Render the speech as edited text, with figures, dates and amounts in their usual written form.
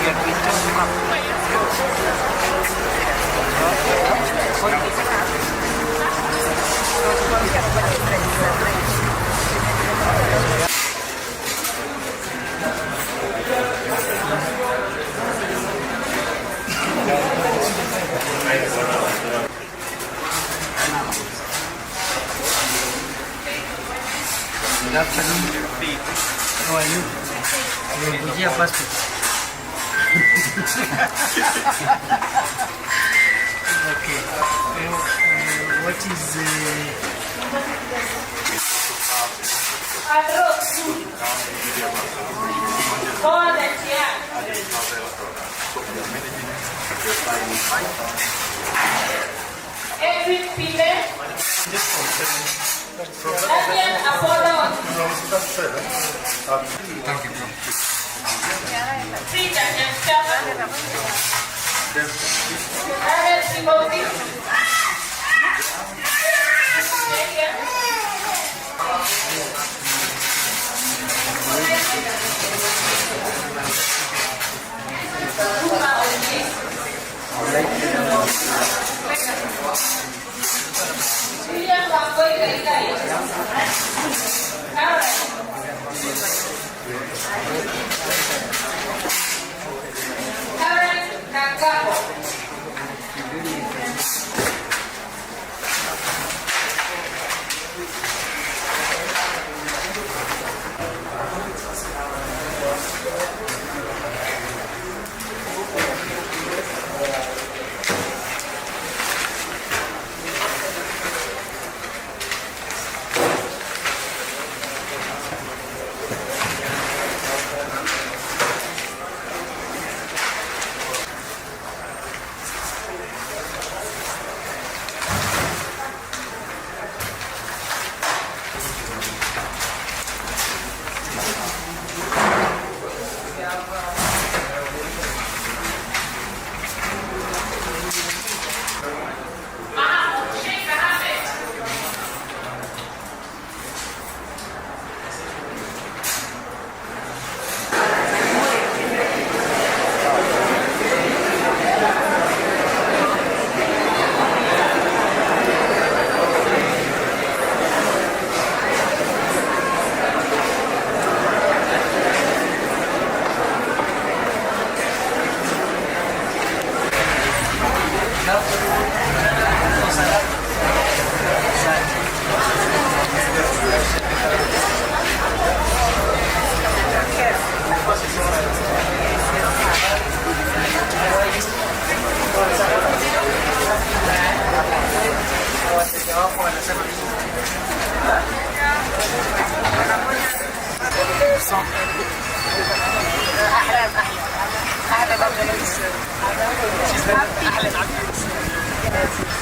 Good afternoon. How are you? Nimekujia passport. Okay. What is Edwin Pile. Daniel Apollo. Frida Nyanchama. Daniel Timothy. Juma Oji. William Wangoi Gaigai. Caroline. Caroline Nangabo. Mahamud Sheikh Ahmed. Wateja wako wanasema nini? احلى احلى احلى احلى عبد.